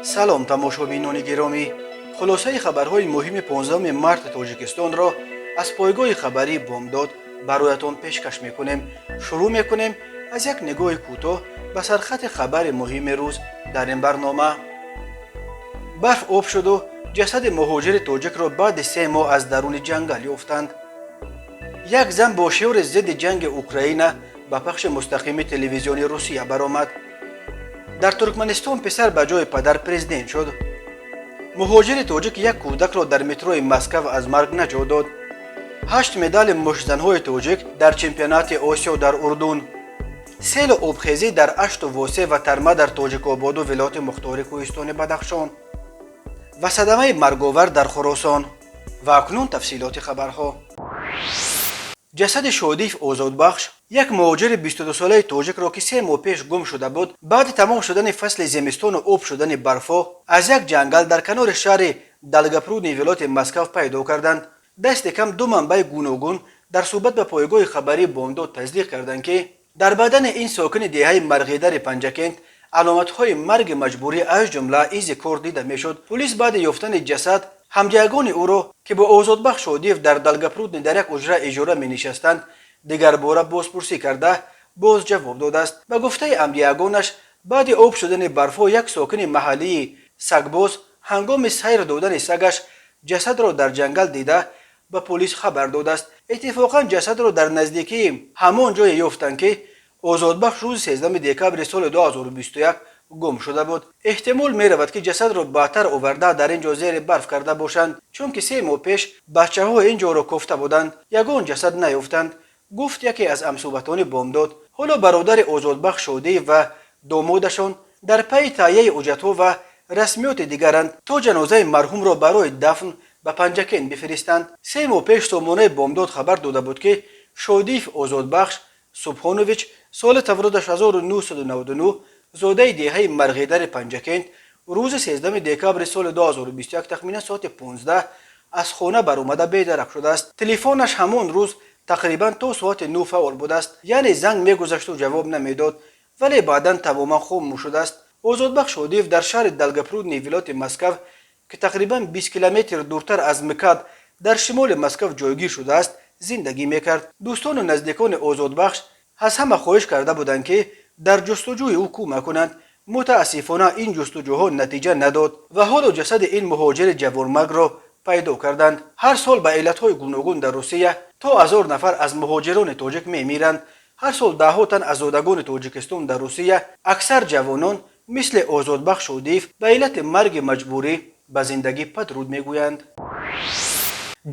Салом, тамошобинони гиромӣ! Хулосаи хабарҳои муҳими 15 марти Тоҷикистонро аз пойгоҳи хабарии «Бомдод» бароятон пешкаш мекунем. Шурӯъ мекунем аз як нигоҳи кӯтоҳ ба сархати хабари муҳими рӯз дар ин барнома. Барф об шуду ҷасади муҳоҷири тоҷикро баъди 3 моҳ аз даруни ҷангал ёфтанд. Як зан бо шиори зидди ҷанги Украина ба пахши мустақими телевизиони Русия баромад. Дар Туркманистон писар ба ҷои падар президент шуд. Муҳоҷири тоҷик як кӯдакро дар метрои Москав аз марг наҷот дод. Ҳашт медали муштзанҳои тоҷик дар чемпионати Осиё дар Урдун. Селу обхезӣ дар Ашту Восе ва Тарма дар Тоҷикободу Вилояти Мухтори Кӯҳистони Бадахшон ва садамаи марговар дар Хуросон. Ва акнун тафсилоти хабарҳо. Ҷасади Шодиев Озодбахш, як муҳоҷири 22-солаи тоҷикро, ки 3 моҳ пеш гум шуда буд, баъди тамом шудани фасли зимистону об шудани барфҳо аз як ҷангал дар канори шаҳри Долгопрудни вилояти Москав пайдо карданд. Дасти кам ду манбаи гуногун дар суҳбат ба пойгоҳи хабарии «Бомдод» тасдиқ карданд, ки дар бадани ин сокини деҳаи Марғидари Панҷакент аломатҳои марги маҷбурӣ, аз ҷумла изи кор дида мешуд. Пулис баъди ёфтани ҷасад ҳамҷаягони ӯро, ки бо Озодбахш Шодиев дар Долгопрудни дар як ҳуҷра иҷора менишастанд, дигарбора бозпурсӣ карда, боз ҷавоб додааст. Ба гуфтаи ҳамдиягонаш, баъди об шудани барфҳо як сокини маҳаллии сагбоз ҳангоми сайр додани сагаш ҷасадро дар ҷангал дида, ба полис хабар додааст. Иттифоқан ҷасадро дар наздикии ҳамон ҷое ёфтанд, ки Озодбахш рӯзи 13 декабри соли 2021 гум шуда буд. Эҳтимол меравад, ки ҷасадро баъдтар оварда, дар ин ҷо зери барф карда бошанд, чунки 3 моҳ пеш бачаҳо ин ҷоро кофта буданд, ягон ҷасад наёфтанд, гуфт яке аз ҳамсӯҳбатони «Бомдод». Ҳоло бародари Озодбахш Шодиев ва домодашон дар пайи таҳияи ҳуҷҷатҳо ва расмиёти дигаранд, то ҷанозаи марҳумро барои дафн ба Панҷакент бифиристанд. 3 моҳ пеш сомонаи «Бомдод» хабар дода буд, ки Шодиев Озодбахш Субҳонович, соли таваллудаш 1999, зодаи деҳаи Марғидари Панҷакент, рӯзи 13 декабри соли 2021 тахминан соати 15 аз хона баромада бедарак шудааст. Телефонаш ҳамон рӯз тақрибан то соати 9 фаъол будааст, яъне занг мегузашту ҷавоб намедод, вале баъдан тамоман хомӯш шудааст. Озодбахш Шодиев дар шаҳри Долгопрудни вилояти Москав, ки тақрибан 20 километр дуртар аз МКАД дар шимоли Москав ҷойгир шудааст, зиндагӣ мекард. Дӯстону наздикони Озодбахш аз ҳама хоҳиш карда буданд, ки дар ҷустуҷӯи ӯ кӯмак кунанд. Мутаассифона, ин ҷустуҷӯҳо натиҷа надод ва ҳоло ҷасади ин муҳоҷири ҷавонмаргро пайдо карданд. Ҳар сол ба иллатҳои гуногун дар Русия то 1000 нафар аз муҳоҷирони тоҷик мемиранд. Ҳар сол даҳҳо тан аз зодагони Тоҷикистон дар Русия, аксар ҷавонон, мисли Озодбахш Шодиев, ба иллати марги маҷбурӣ ба зиндагӣ падруд мегӯянд.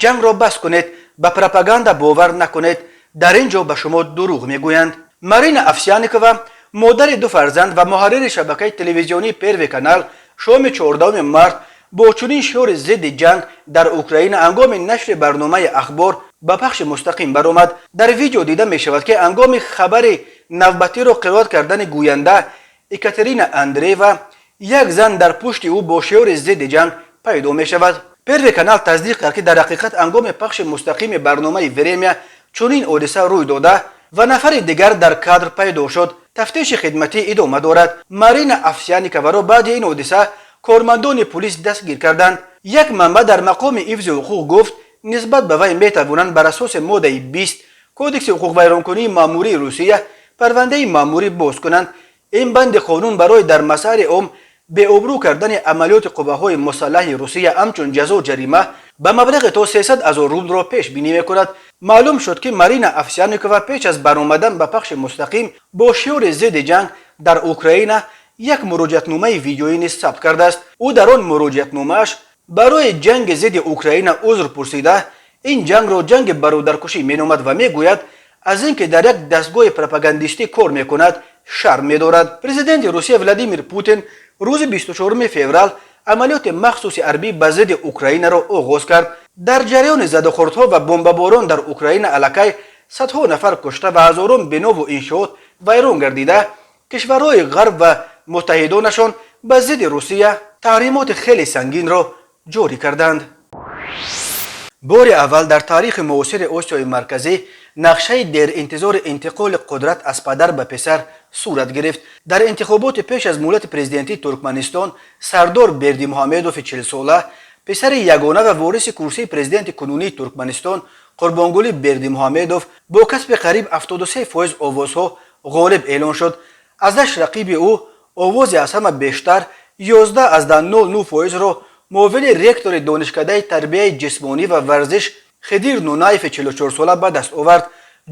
Ҷангро бас кунед, ба пропаганда бовар накунед, дар ин ҷо ба шумо дурӯғ мегӯянд. Марина Овсяникова, модари ду фарзанд ва муҳаррири шабакаи телевизионии «Первый канал», шоми 14 март бо чунин шиори зидди ҷанг дар Украина ҳангоми нашри барномаи ахбор ба пахши мустақим баромад. Дар видео дида мешавад, ки ҳангоми хабари навбатиро қироат кардани гӯянда Екатерина Андреева як зан дар пушти ӯ бо шиори зидди ҷанг пайдо мешавад. «Первый канал» тасдиқ кард, ки дар ҳақиқат ҳангоми пахши мустақими барномаи «Время» чунин ҳодиса рӯй дода ва нафари дигар дар кадр пайдо шуд. Тафтиши хидматӣ идома дорад. Марина Овсяниковаро баъди ин ҳодиса кормандони пулис дастгир карданд. Як манбаъ дар мақоми ҳифзи ҳуқуқ гуфт, нисбат ба вай метавонанд бар асоси моддаи 20 Кодекси ҳуқуқвайронкунии маъмурии Русия парвандаи маъмурӣ боз кунанд. Ин банди қонун барои дар масари ом беобрӯ кардани амалиёти қувваҳои мусаллаҳи Русия ҳамчун ҷазо ҷарима ба маблағи то 300 ҳазор рублро пешбинӣ мекунад. Маълум шуд, ки Марина Овсяникова пеш аз баромадан ба пахши мустақим бо шиори зидди ҷанг дар Украина як муроҷиатномаи видеоӣ низ сабт кардааст. Ӯ дар он муроҷиатномааш барои ҷанги зидди Украина узр пурсида, ин ҷангро ҷанги бародаркушӣ меномад ва мегӯяд, аз ин ки дар як дастгоҳи пропагандистӣ кор мекунад, шарм медорад. Президенти Русия Владимир Путин рӯзи 24 феврал амалиёти махсуси ҳарбӣ ба зидди Украинаро оғоз кард. Дар ҷараёни задухӯрдҳо ва бомбаборон дар Украина аллакай садҳо нафар кушта ва ҳазорон бинову иншоот вайрон гардида, кишварҳои Ғарб ва муттаҳидонашон ба зидди Русия таҳримоти хеле сангинро ҷорӣ карданд. Бори аввал дар таърихи муосири Осиёи Марказӣ Нақшаи деринтизори интиқоли қудрат аз падар ба писар сурат гирифт. Дар интихоботи пеш аз муҳлати президентии Туркманистон Сардор Бердимуҳамедови 40-сола, писари ягона ва вориси курсии президенти кунунии Туркманистон Қурбонгулӣ Бердимуҳамедов, бо касби қариб 73% овозҳо ғолиб эълон шуд. Аз ҳашт рақиби ӯ овози аз ҳама бештар, 11,09%-ро, муовини ректори Донишкадаи тарбияи ҷисмонӣ ва варзиш Хидир Нунаеви 44-сола ба даст овард.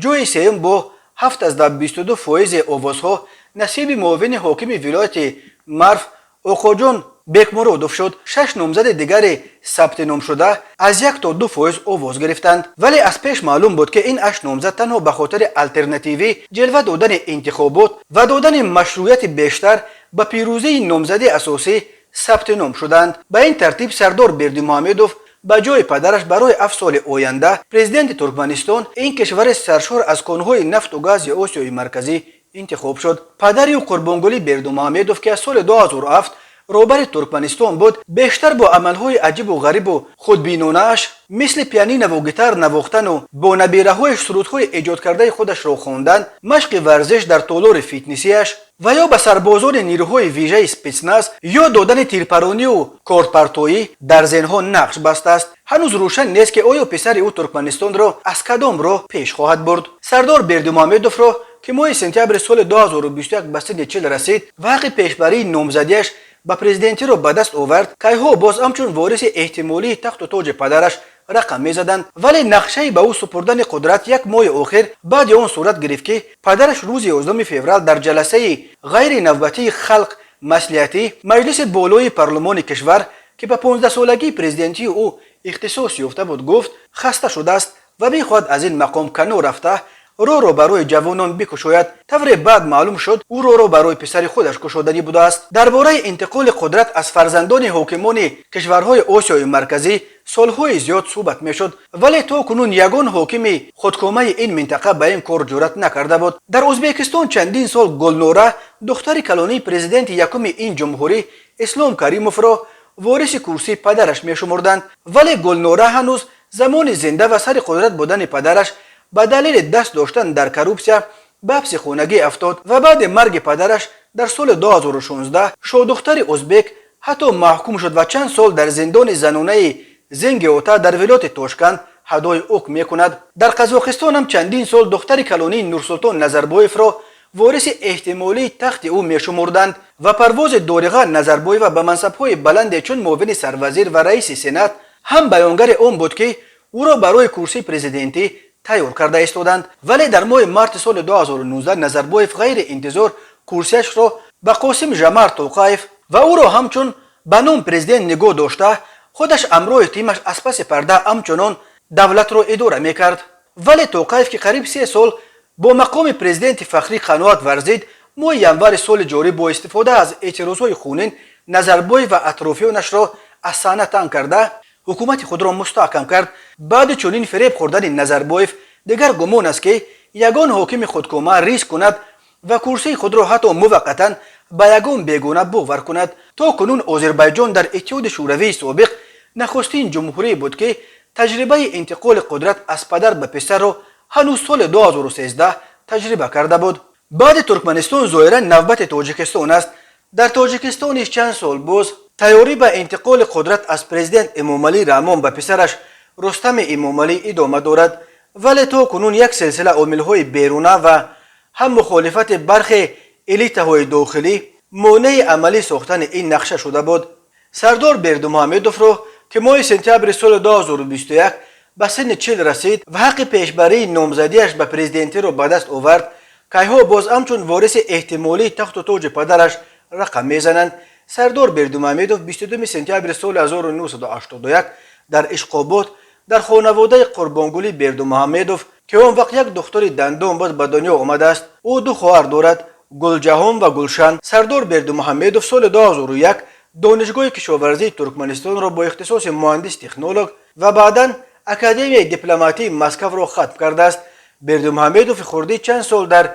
Ҷои сеюм бо 7,22% овозҳо насиби муовини ҳокими вилояти Марв Оқоҷон Бекмуродов шуд. Шаш номзади дигари сабти номшуда аз 1 то 2% овоз гирифтанд. Вале аз пеш маълум буд, ки ин ҳашт номзад танҳо ба хотири алтернативӣ ҷилва додани интихобот ва додани машрӯияти бештар ба пирӯзии номзади асосӣ сабти ном шуданд. Ба ин тартиб Сардор Бердимуҳамедов ба ҷои падараш барои 7 соли оянда президенти Туркманистон, ин кишвари саршор аз конҳои нафту гази Осиёи Марказӣ, интихоб шуд. Падари ӯ, Қурбонгулӣ Бердумуҳамедов, ки аз соли 2007 роҳбари Туркманистон буд, бештар бо амалҳои аҷибу ғарибу худбинонааш, мисли пианинаву гитар навохтану бо набираҳояш сурудҳои эҷодкардаи худашро хондан, машқи варзиш дар толори фитнесиаш ва ё ба сарбозони нирӯҳои вижаи спецназ ё додани тирпаронию кордпартоӣ дар зеҳнҳо нақш бастааст. Ҳанӯз рӯшан нест, ки оё писари ӯ Туркманистонро аз кадом роҳ пеш хоҳад бурд. Сардор Бердимуҳамедовро, ки моҳи сентябри соли 2021 ба синни 40 расид ва ҳаққи пешбарии номзадиаш ба президентиро ба даст овард, кайҳо боз ҳамчун вориси эҳтимолии тахту тоҷи падараш рақам мезаданд. Вале нақшаи ба ӯ супурдани қудрат як моҳи охир баъди он сурат гирифт, ки падараш рӯзи 11 феврал дар ҷаласаи ғайринавбатии Халқ Маслиҳатӣ, маҷлиси болои парлумони кишвар, ки ба 15-солагии президентии ӯ ихтисос ёфта буд, гуфт, хаста шудааст ва мехоҳад аз ин мақом канор рафта, роҳро барои ҷавонон бикушояд. Тавре баъд маълум шуд, ӯ роҳро барои писари худаш кушоданӣ будааст. Дар бораи интиқоли қудрат аз фарзандони ҳокимони кишварҳои Осиёи Марказӣ солҳои зиёд суҳбат мешуд, вале то кунун ягон ҳокими худкомаи ин минтақа ба ин кор ҷуръат накарда буд. Дар Ӯзбекистон чандин сол Гулнора, духтари калонии президенти якуми ин ҷумҳурӣ Ислом Каримовро, вориси курсии падараш мешумурданд. Вале Гулнора ҳанӯз замони зинда ва сари қудрат будани падараш ба далели даст доштан дар коррупсия ба ҳабси хонагӣ афтод ва баъди марги падараш дар соли 2016 шоҳдухтари ӯзбек ҳатто маҳкум шуд ва чанд сол дар зиндони занонаи Зинги Ота дар вилояти Тошканд адои ҳукм мекунад. Дар Қазоқистон ҳам чандин сол духтари калонии Нурсултон Назарбоевро вориси эҳтимолии тахти ӯ мешумурданд ва парвози Дориға Назарбоева ба мансабҳои баланде чун муовини сарвазир ва раиси сенат ҳам баёнгари он буд, ки ӯро барои курсии президентӣ тайёр карда истоданд. Вале дар моҳи марти соли 2019 Назарбоев ғайриинтизор курсияшро ба Қосим Жомарт Тоқаев ва ӯро ҳамчун ба ном президент нигоҳ дошта, худаш ҳамроҳи тимаш аз паси парда ҳамчунон давлатро идора мекард. Вале Тоқаев, ки қариб 3 сол бо мақоми президенти фахрӣ қаноат варзид, моҳи январи соли ҷорӣ бо истифода аз эътирозҳои хунин Назарбоев ва атрофиёнашро аз саҳна танг карда, ҳукумати худро мустаҳкам кард. Баъди чунин фиреб хӯрдани Назарбоев дигар гумон аст, ки ягон ҳокими худкома риск кунад ва курсии худро ҳатто муваққатан ба ягон бегона бовар кунад. То кунун Озарбайҷон дар Иттиҳоди Шӯравии собиқ нахустин ҷумҳурие буд, ки таҷрибаи интиқоли қудрат аз падар ба писарро ҳанӯз соли 2013 таҷриба карда буд. Баъди Туркманистон зоҳиран навбати Тоҷикистон аст. Дар Тоҷикистон низ чанд сол боз тайёрӣ ба интиқоли қудрат аз президент Эмомалӣ Раҳмон ба писараш Рустами Эмомалӣ идома дорад. Вале то кунун як силсила омилҳои беруна ва ҳам мухолифати бархе элитаҳои дохилӣ монеи амалӣ сохтани ин нақша шуда буд. Сардор Бердумуҳамедовро, ки моҳи сентябри соли 2021 ба синни 40 расид ва ҳаққи пешбарии номзадиаш ба президентиро ба даст овард, кайҳо боз ҳамчун вориси эҳтимолии тахту тоҷи падараш рақам мезананд. Сардор Бердумуҳамедов 22 сентябри соли 1981 дар Ишқобод дар хонаводаи Қурбонгулӣ Бердумуҳамедов, ки он вақт як духтури дандон буд, ба дунё омадааст. Ӯ ду хоҳар дорад: Гулҷаҳон ва Гулшан. Сардор Бердумуҳамедов соли 2001 Донишгоҳи кишоварзии Туркманистонро бо ихтисоси муҳандис технолог ва баъдан Академияи дипломатии Москавро хатм кардааст. Бердумуҳамедови хурдӣ чанд сол дар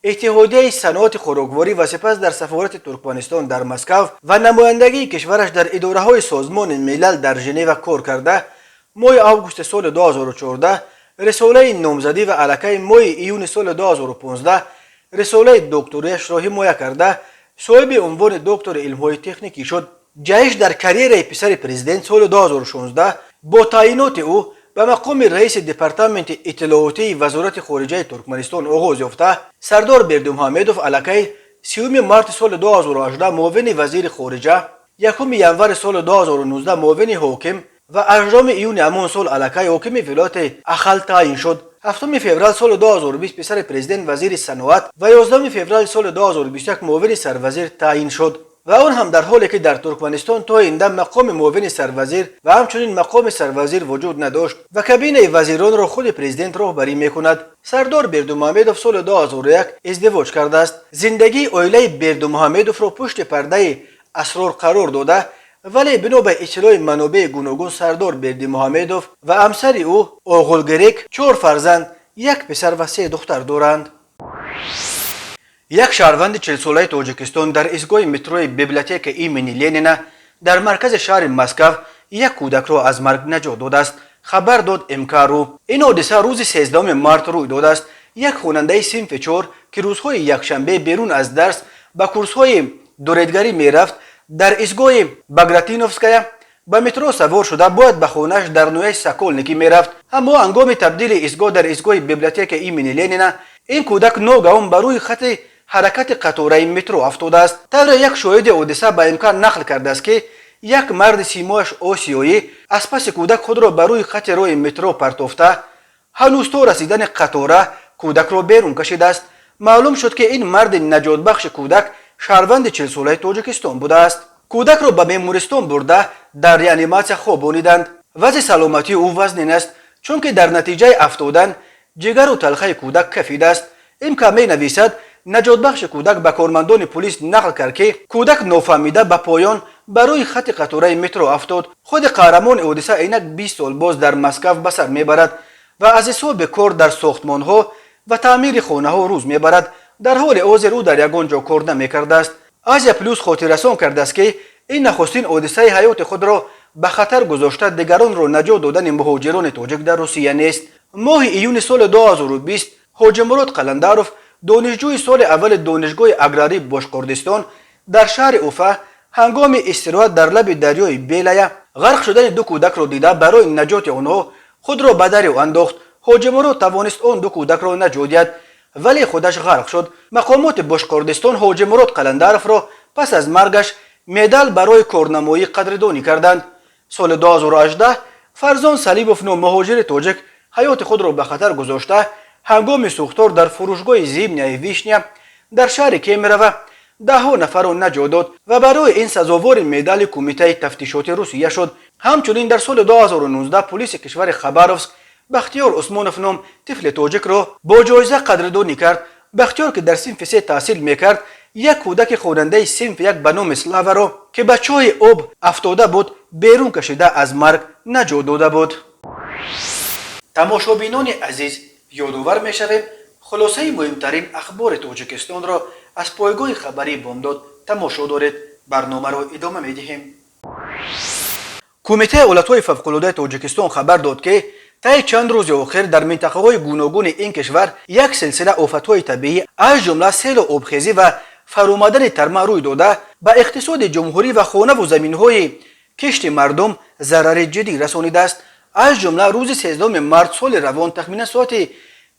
Иттиҳодияи саноати хӯрокворӣ ва сипас дар сафорати Туркманистон дар Москав ва намояндагии кишвараш дар идораҳои Созмони Милал дар Женева кор карда, моҳи августи соли 2014 Рисолаи номзадӣ ва аллакай моҳи июни соли 2015 рисолаи докториашро ҳимоя карда, соҳиби унвони доктори илмҳои техникӣ шуд. Ҷаҳиш дар карьераи писари президент соли 2016 бо таъйиноти ӯ ба мақоми раиси департаменти иттилоотии Вазорати хориҷаи Туркманистон оғоз ёфта, Сардор Бердимуҳамедов аллакай 30 марти соли 2018 муовини вазири хориҷа, 1 январи соли 2019 муовини ҳоким ва 8 июни ҳамон сол аллакай ҳокими вилояти Ахал таъйин шуд. 7 феврал соли 2020 писари президент вазири саноат ва 11 феврали соли 2021 муовини сарвазир таъйин шуд, ва он ҳам дар ҳоле ки дар Туркманистон то ин дам мақоми муовини сарвазир ва ҳамчунин мақоми сарвазир вуҷуд надошт ва кабинаи вазиронро худи президент роҳбарӣ мекунад. Сардор Бердумуҳамедов соли 2001 издивоҷ кардааст. Зиндагии оилаи Бердумуҳамедовро пушти пардаи асрор қарор дода, вале бино ба иттилои манобеи гуногун, Сардор Бердимуҳамедов ва ҳамсари ӯ Оғулгерек чор фарзанд, як писар ва се духтар доранд. Як шаҳрванди 40-солаи Тоҷикистон дар истгоҳи метрои Библиотека имени Ленина дар маркази шаҳри Москав як кӯдакро аз марг наҷот додааст, хабар дод МК.ру. Ин ҳодиса рӯзи 13 март рӯй додааст. Як хонандаи синфи чор, ки рӯзҳои якшанбе берун аз дарс ба курсҳои дуредгарӣ мерафт, дар истгоҳи Багратионовская ба метро савор шуда, бояд ба хонааш дар ноҳияи Соколникӣ мерафт. Аммо ҳангоми табдили истгоҳ дар истгоҳи Библиотека имени Ленина ин кӯдак ногаҳон ба рӯи хати ҳаракати қатораи метро афтодааст. Тавре як шоҳиди ҳодиса ба МК нақл кардааст, ки як марди симояш осиёӣ аз паси кӯдак худро ба рӯи хати роҳи метро партофта, ҳанӯз то расидани қатора кӯдакро берун кашидааст. Маълум шуд, ки ин марди наҷотбахши кӯдак шаҳрванди 40-солаи Тоҷикистон будааст. Кӯдакро ба бемористон бурда, дар реаниматсия хобониданд. Вазъи саломатии ӯ вазнин аст, чунки дар натиҷаи афтодан ҷигару талхаи кӯдак кафидааст. МК менависад, наҷотбахши кӯдак ба кормандони пулис нақл кард, ки кӯдак нофаҳмида ба поён ба рӯи хати қатораи метро афтод. Худи қаҳрамони ҳодиса инак 20 сол боз дар Москав ба сар мебарад ва аз ҳисоби кор дар сохтмонҳо ва таъмири хонаҳо рӯз мебарад. Дар ҳоли ҳозир ӯ дар ягон ҷо кор намекардааст. Азия Плюс хотиррасон кардааст, ки ин нахустин ҳодисаи ҳаёти худро ба хатар гузошта, дигаронро наҷот додани муҳоҷирони тоҷик дар Русия нест. Моҳи июни соли 2020 Ҳоҷимурод Қаландаров, донишҷӯи соли аввали Донишгоҳи аграрии Бошқурдистон, дар шаҳри Уфа ҳангоми истироҳат дар лаби дарёи Белая ғарқ шудани ду кӯдакро дида, барои наҷоти онҳо худро ба дарё андохт. Ҳоҷимурод тавонист он ду кӯдакро наҷот диҳад, вале худаш ғарқ шуд. Мақомоти Бошқурдистон Ҳоҷимурод Қаландаровро пас аз маргаш медал барои корнамоӣ қадрдонӣ карданд. Соли 2018 Фарзон Салимов ном муҳоҷири тоҷик ҳаёти худро ба хатар гузошта, ҳангоми сӯхтор дар фурӯшгоҳи Зимняя вишня дар шаҳри Кемерово даҳҳо нафарро наҷот дод ва барои ин сазовори медали Кумитаи тафтишоти Русия шуд. Ҳамчунин дар соли 2019 пулиси кишвари Хабаровск Бахтиёр Усмонов ном тифли тоҷикро бо ҷоиза қадрдонӣ кард. Бахтиёр, ки дар синфи се таҳсил мекард, як кӯдаки хонандаи синфи як ба номи Славаро, ки ба чоҳи об афтода буд, берун кашида, аз марг наҷот дода буд. Тамошобинони азиз, ёдовар мешавем, хулосаи муҳимтарин ахбори Тоҷикистонро аз пойгоҳи хабарии Бомдод тамошо доред. Барномаро идома медиҳем. Кумитаи ҳолатҳои фавқулодаи Тоҷикистон хабар дод, ки таи чанд рӯзи охир дар минтақаҳои гуногуни ин кишвар як силсила офатҳои табиӣ, аз ҷумла селу обхезӣ ва фаромадани тарма рӯй дода, ба иқтисоди ҷумҳурӣ ва хонаву заминҳои кишти мардум зарари ҷиддӣ расонидааст. Аз ҷумла рӯзи 13 март соли равон тахминан соати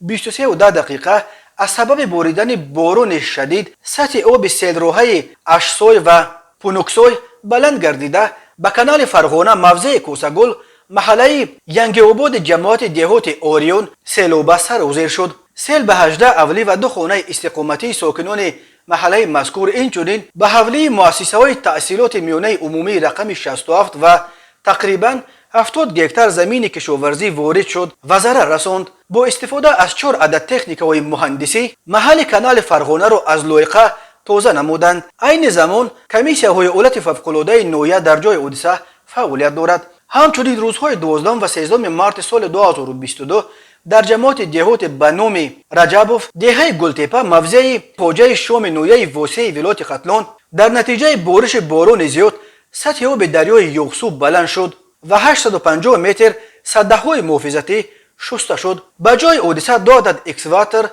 23:10 аз сабаби боридани борони шадид сатҳи оби селроҳаи Ашсой ва Пунуксой баланд гардида, ба канали Фарғона, мавзеи Кӯсагул, маҳаллаи Янгиободи ҷамоати деҳоти Ориён селоба сарозер шуд. Сел ба 18 авлӣ ва ду хонаи истиқоматии сокинони маҳаллаи мазкур, инчунин ба ҳавлии муассисаҳои таҳсилоти миёнаи умумии рақами 67 ва тақрибан 70 гектар замини кишоварзӣ ворид шуд ва зарар расонд. Бо истифода аз чор адад техникаҳои муҳандисӣ маҳалли канали Фарғонаро аз лоиқа тоза намуданд. Айни замон комиссияҳои ҳолати фавқулодаи ноҳия дар ҷои ҳодиса фаъолият дорад. Ҳамчунин рӯзҳои 12 ва 13 марти соли 2022 дар ҷамоати деҳоте ба номи Раҷабов, деҳаи Гултепа, мавзеи Хоҷаи Шоми ноҳияи Восеи вилояти Хатлон дар натиҷаи бориши борони зиёд сатҳи оби дарёи Ёғсу баланд шуд ва 850 метр саддаҳои муҳофизатӣ Шуста шуд. Ба ҷои ҳодиса ду адад экскаватор,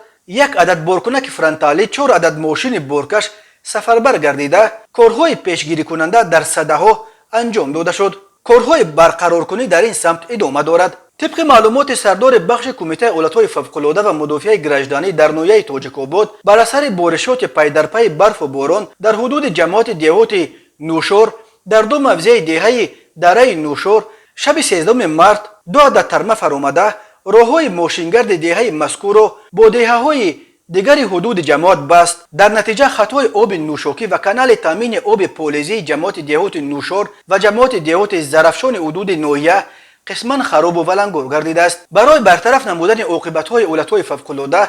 як адад боркунаки фронталӣ, чор адад мошини боркаш сафарбар гардида, корҳои пешгирикунанда дар садаҳо анҷом дода шуд. Корҳои барқароркунӣ дар ин самт идома дорад. Тибқи маълумоти сардори бахши Кумитаи ҳолатҳои фавқулода ва мудофиаи гражданӣ дар ноҳияи Тоҷикобод, бар асари боришоти пайдарпайи барфу борон дар ҳудуди ҷамоати деҳоти Нушор, дар ду мавзеи деҳаи Дараи Нушор шаби 13 март ду адад тарма фаромада, роҳҳои мошингарди деҳаи мазкурро бо деҳаҳои дигари ҳудуди ҷамоат баст. Дар натиҷа хатҳои оби нӯшокӣ ва канали таъмини оби полезии ҷамоати деҳоти Нушор ва ҷамоати деҳоти Зарафшони ҳудуди ноҳия қисман харобу валангор гардидааст. Барои бартараф намудани оқибатҳои ҳолатҳои фавқулода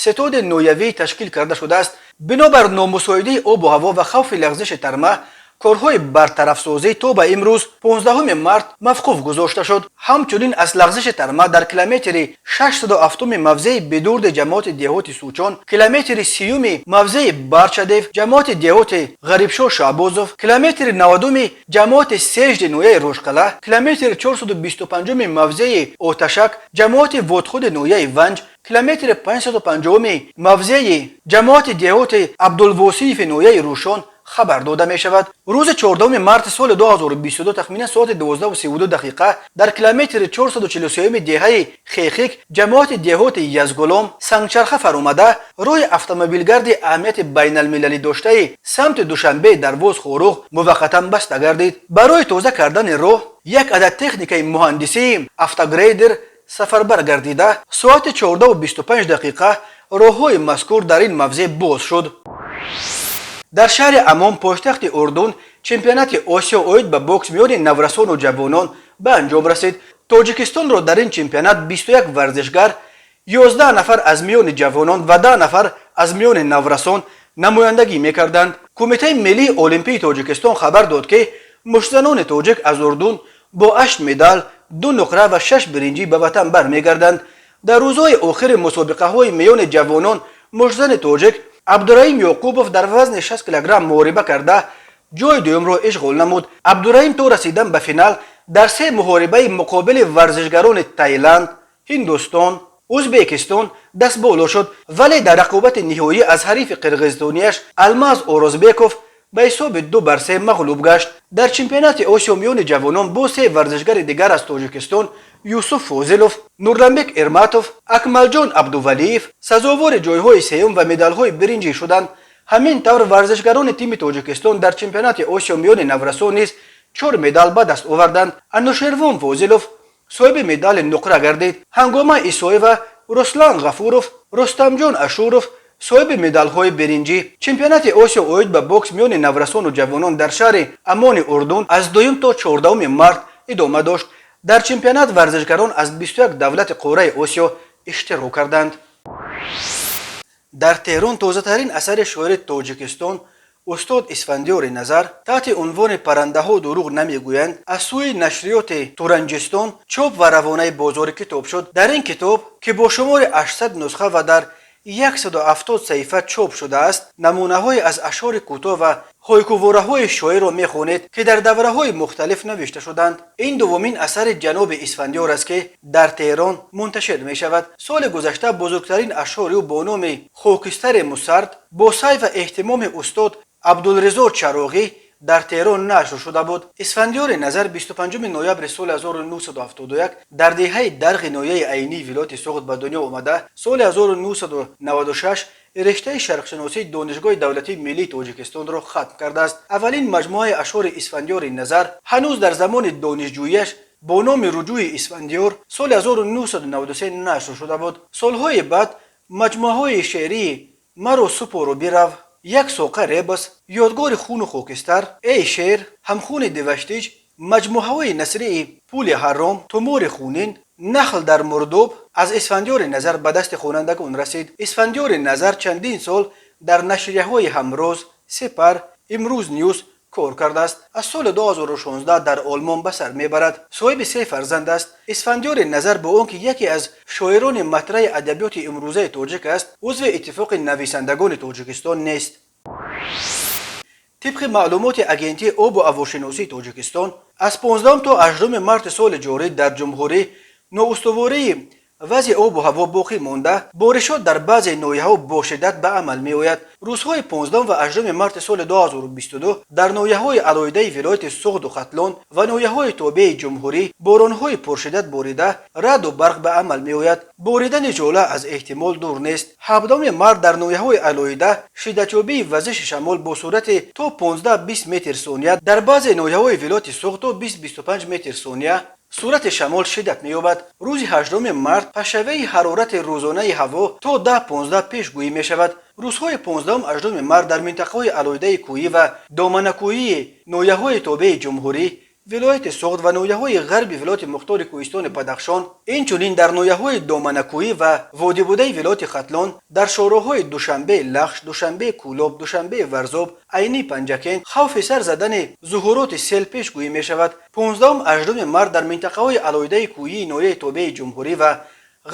ситоди ноҳиявӣ ташкил карда шудааст. Бинобар номусоидии обу ҳаво ва хавфи лағзиши тарма, корҳои бартарафсозӣ то ба имрӯз, 15 март, мавқуф гузошта шуд. Ҳамчунин аз лағзиши тарма дар километри 607 мавзеи Бидурди ҷамоати деҳоти Сучон, километри 30-уми мавзеи Барчадев ҷамоати деҳоти Ғарибшо Шаҳбозов, километри 90-уми ҷамоати Сежди ноҳияи Рошқала, километри 425-уми мавзеи Оташак ҷамоати Водхуди ноҳияи Ванҷ, километри 550-уми мавзеи ҷамоати деҳоти Абдулвосиеви ноҳияи Рӯшон хабар дода мешавад. Рӯзи 14 марти соли 2022, тахминан соати 12:32 дақиқа, дар километри 443 деҳаи Хехик ҷамоати деҳоти Язгулом сангчарха фаромада, роҳи автомобилгарди аҳамияти байналмилалӣ доштаи самти Душанбе Дарвоз Хоруғ муваққатан баста гардид. Барои тоза кардани роҳ як адад техникаи муҳандисии автогрейдер сафарбар гардида, соати 14:25 дақиқа роҳҳои мазкур дар ин мавзеъ боз шуд. Дар шаҳри Аммон, пойтахти Урдун, чемпионати Осиё оид ба бокс миёни наврасону ҷавонон ба анҷом расид. Тоҷикистонро дар ин чемпионат 21 варзишгар, 11 нафар аз миёни ҷавонон ва 10 нафар аз миёни наврасон намояндагӣ мекарданд. Кумитаи миллии олимпии Тоҷикистон хабар дод, ки муштзанони тоҷик аз Урдун бо ҳашт медал, ду нуқра ва шаш биринҷӣ ба ватан бармегарданд. Дар рӯзҳои охири мусобиқаҳои миёни ҷавонон муштзани тоҷик Абдураҳим Ёқубов дар вазни 60 килограмм муҳориба карда, ҷои дуюмро ишғол намуд. Абдураҳим то расидан ба финал дар се муҳорибаи муқобили варзишгарони Таиланд, Ҳиндустон, Ӯзбекистон дастболо шуд, вале дар рақобати ниҳоӣ аз ҳарифи қирғизистонияш Алмаз Орозбеков ба ҳисоби 2 бар 3 мағлуб гашт. Дар чемпионати Осиё миёни ҷавонон бо се варзишгари дигар аз Тоҷикистон, Юсуф Фозилов, Нурланбек Эрматов, Акмалҷон Абдувалиев, сазовори ҷойҳои сеюм ва медалҳои биринҷӣ шуданд. Ҳамин тавр, варзишгарони тими Тоҷикистон дар чемпионати Осиё миёни наврасон низ чор медал ба даст оварданд. Анушервон Фозилов соҳиби медали нуқра гардид. Ҳангома Исоева, Руслан Ғафуров, Рустамҷон Ашуров соҳиби медалҳои биринҷӣ. Чемпионати Осиё оид ба бокс миёни наврасону ҷавонон дар шаҳри Аммони Урдун аз 2 то 14 март идома дошт. Дар чемпионат варзишгарон аз 21 давлати қораи Осиё иштирок карданд. Дар Теҳрон тозатарин асари шоири Тоҷикистон устод Исфандиёри Назар таҳти унвони «Паррандаҳо дурӯғ намегӯянд» аз сӯи нашриёти Туранҷистон чоп ва равонаи бозори китоб шуд. Дар ин китоб, ки бо шумори 800 нусха ва дар 170 саҳифа чоп шудааст, намунаҳое аз ашъори кӯтоҳ ва ҳайкувораҳои шоирро мехонед, ки дар давраҳои мухталиф навишта шуданд. Ин дуввумин асари ҷаноби Исфандиёр аст, ки дар Теҳрон мунташир мешавад. Соли гузашта бузургтарин ашъори ӯ бо номи «Хокистари мусард» бо сай ва эҳтимоми устод Абдулризо Чароғӣ дар Теҳрон нашр шуда буд. Исфандиёри Назар 25 ноябри соли 1971 дар деҳаи Дарғи ноҳияи Айнии вилояти Суғд ба дунё омада, соли 1996 риштаи шарқшиносии Донишгоҳи давлатии миллии Тоҷикистонро хатм кардааст. Аввалин маҷмӯаи ашъори Исфандиёри Назар ҳанӯз дар замони донишҷӯяш бо номи «Руҷӯи Исфандиёр» соли 1993 нашр шуда буд. Солҳои баъд маҷмӯаҳои шеърии «Маро супору бирав», «Як соқа ребус», «Ёдгори хуну хокистар», «Эй шер», «Ҳамхуни Деваштич», маҷмӯаҳои насрии «Пули ҳаром», «Тумори хунин», «Нахл дар мурдоб» аз Исфандиёри Назар ба дасти хонандагон расид. Исфандиёри Назар чандин сол дар нашрияҳои «Ҳамроз», «Сепар», «Имрӯз Ньюс» кор кардааст. Аз соли 2016 дар Олмон ба сар мебарад. Соҳиби се фарзанд аст. Исфандиёри Назар бо он ки яке аз шоирони матраҳи адабиёти имрӯзаи тоҷик аст, узви Иттифоқи нависандагони Тоҷикистон нест. Тибқи маълумоти Агентии обу ҳавошиносии Тоҷикистон, аз 15 то 18 марти соли ҷорӣ дар ҷумҳурӣ ноустувории Вазъи обу ҳаво боқӣ монда, боришот дар баъзе ноҳияҳо бо шиддат ба амал меояд. Рӯзҳои 15 ва 18 марти соли 2022 дар ноҳияҳои алоҳидаи вилояти Суғду Хатлон ва ноҳияҳои тобеи ҷумҳурӣ боронҳои пуршиддат борида, раъду барқ ба амал меояд. Боридани ҷола аз эҳтимол дур нест. 17 март дар ноҳияҳои алоҳида шиддатёбии вазиши шамол бо суръати то 15-20 метр сония, дар баъзе ноҳияҳои вилояти Суғд то 20-25 метр сония суръати шамол шиддат меёбад. Рӯзи 8 март пастшавии ҳарорати рӯзонаи ҳаво то 10-15 пешгӯӣ мешавад. Рӯзҳои 15-18 март дар минтақаҳои алоҳидаи кӯҳӣ ва доманакӯҳии ноҳияҳои тобеи ҷумҳурӣ, вилояти Суғд ва ноҳияҳои ғарби вилояти мухтори кӯҳистони Бадахшон, инчунин дар ноҳияҳои доманакӯҳӣ ва водибудаи вилояти Хатлон, дар шоҳроҳҳои Душанбе Лахш, Душанбе Кӯлоб, Душанбе Варзоб, Айни Панҷакент хавфи сар задани зуҳуроти сел пешгӯӣ мешавад. 15-18 март дар минтақаҳои алоҳидаи кӯҳии ноҳияи тобеи ҷумҳурӣ ва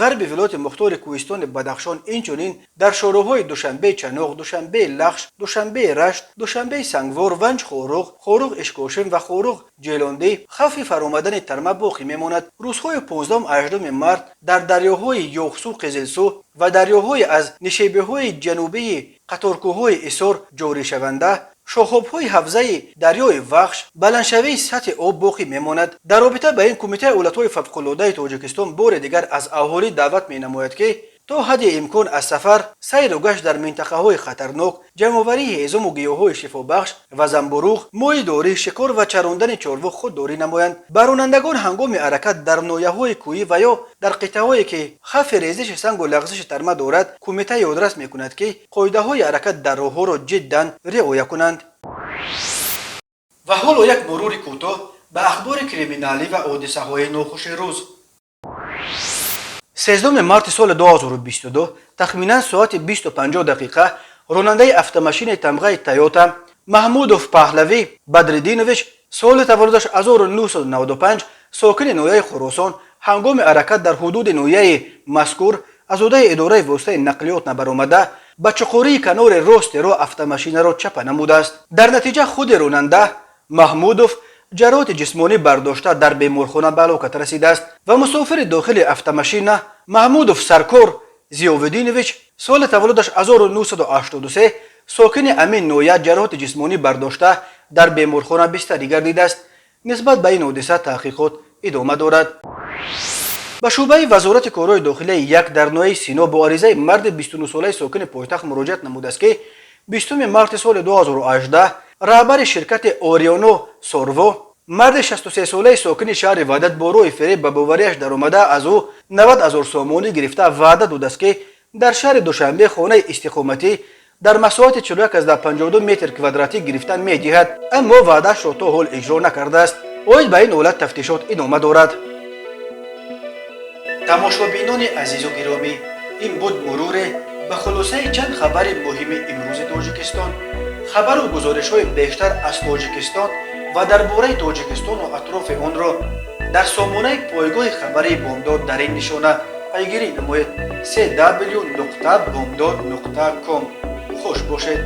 ғарби вилояти мухтори кӯҳистони Бадахшон, инчунин дар шоҳроҳҳои Душанбе Чаноқ, Душанбе Лахш, Душанбе Рашт, Душанбе Сангвор, Ванҷ Хоруғ, Хоруғ Ишкошим ва Хоруғ Ҷелондӣ хавфи фаромадани тарма боқӣ мемонад. Рӯзҳои 15-18 март дар дарёҳои Ёхсу, Қизилсу ва дарёҳои аз нишебиҳои ҷанубии қаторкӯҳҳои Исор ҷоришаванда, шохобҳои ҳавзаи дарёи Вахш баландшавии сатҳи об боқӣ мемонад. Дар робита ба ин, Кумитаи ҳолатҳои фавқулодаи Тоҷикистон бори дигар аз аҳолӣ даъват менамояд, ки то ҳадди имкон аз сафар, сайру гашт дар минтақаҳои хатарнок, ҷамъоварии ҳезуму гиёҳҳои шифобахш ва замбуруғ, моҳидорӣ, шикор ва чарондани чорво худдорӣ намоянд. Ба ронандагон ҳангоми ҳаракат дар ноҳияҳои кӯҳӣ ва ё дар қитъаҳое, ки хавфи резиши сангу лағзиши тарма дорад, кумита ёдрас мекунад, ки қоидаҳои ҳаракат дар роҳҳоро ҷиддан риоя кунанд. Ва ҳоло як мурури кӯтоҳ ба ахбори криминалӣ ва ҳодисаҳои нохуши рӯз. 13 марти соли 2022 тахминан соати 20:50 ронандаи автомашинаи тамғаи Тойота Маҳмудов Паҳлавӣ Бадриддинович, соли таваллудаш 1995, сокини ноҳияи Хуросон, ҳангоми ҳаракат дар ҳудуди ноҳияи мазкур аз ҳудаи идораи воситаи нақлиёт набаромада, ба чуқурии канори рости роҳ автомашинаро чапа намудааст. Дар натиҷа худи ронанда Маҳмудов ҷароҳати ҷисмонӣ бардошта, дар беморхона ба ҳалокат расидааст ва мусофири дохили автомашина Маҳмудов Саркор Зиёвиддинович, соли таваллудаш 1983, сокини ҳамин ноҳия, ҷароҳати ҷисмонӣ бардошта, дар беморхона бистарӣ гардидааст. Нисбат ба ин ҳодиса таҳқиқот идома дорад. Ба шӯъбаи Вазорати корҳои дохилияи як дар ноҳияи Сино бо аризаи марди 29-солаи сокини пойтахт муроҷиат намудааст, ки 20 марти соли 2018 раҳбари ширкати Орионо Сорво, марди 63-солаи сокини шаҳри Ваҳдат, бо роҳи фиреб ба боварияш даромада, аз ӯ 90 ҳазор сомонӣ гирифта, ваъда додааст, ки дар шаҳри Душанбе хонаи истиқоматӣ дар масоҳати 41,52 метр квадратӣ гирифта медиҳад, аммо ваъдаашро то ҳол иҷро накардааст. Оид ба ин ҳолат тафтишот идома дорад. Тамошобинони азизу гиромӣ, ин буд муруре ба хулосаи чанд хабари муҳими имрӯзи Тоҷикистон. Хабару гузоришҳои бештар аз Тоҷикистон ва дар бораи Тоҷикистону атрофи онро дар сомонаи пойгоҳи хабарии Бомдод дар ин нишона пайгирӣ намоед: cw.bomdod.com. Хуш бошед.